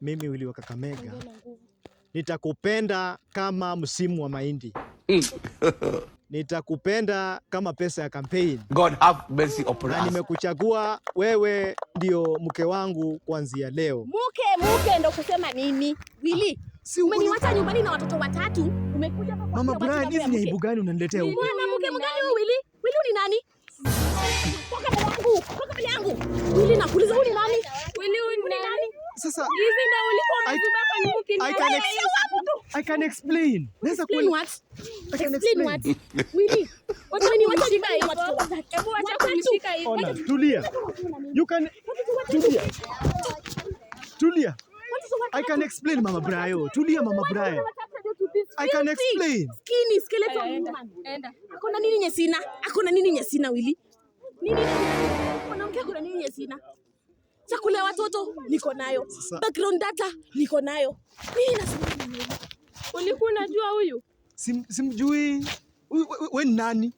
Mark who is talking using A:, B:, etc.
A: Mimi Willy wa Kakamega nitakupenda kama msimu wa mahindi, nitakupenda kama pesa ya campaign.
B: God have mercy upon
A: Na
B: us.
A: Nimekuchagua wewe ndio mke wangu kuanzia leo.
C: Muke, muke ndo kusema nini? Willy,
A: Si
C: umeniwacha nyumbani na watoto watatu, umekuja hapa
A: Mama
C: kuambia watu
A: Brian,
C: mambo
A: hizi
C: ya
A: ni
C: mke.
A: aibu gani unaniletea huku?
C: Mwanamke mgani huyu, Willy? Willy ni nani? Toka mbele yangu, toka mbele yangu. Willy, nakuuliza, huyu ni nani?
D: Willy, huyu ni nani?
A: Sasa
D: Hizi ndio ulikuwa umezuba kwa nyumba
A: I can explain. Naweza
C: Explain what?
A: I can
C: Explain
A: explain.
C: what? Willy, umeniwacha nyumbani na watoto watatu.
D: Hebu acha
C: Watatu.
D: kumshika hivi.
A: Ona, tulia. You can tulia. Tulia. I can explain, Mama Brayo. Tulia, Mama Brian. I can explain.
C: Skinny skeleton
D: Enda,
C: woman.
D: enda.
C: Akona nini nye sina? Akona nini nye sina, Willy? Nini? Mwanamke akona nini nye sina? Chakula ya watoto niko nayo. Background data niko nayo. Nini nasema?
D: Ulikuwa unajua huyu?
A: Simjui. We ni nani?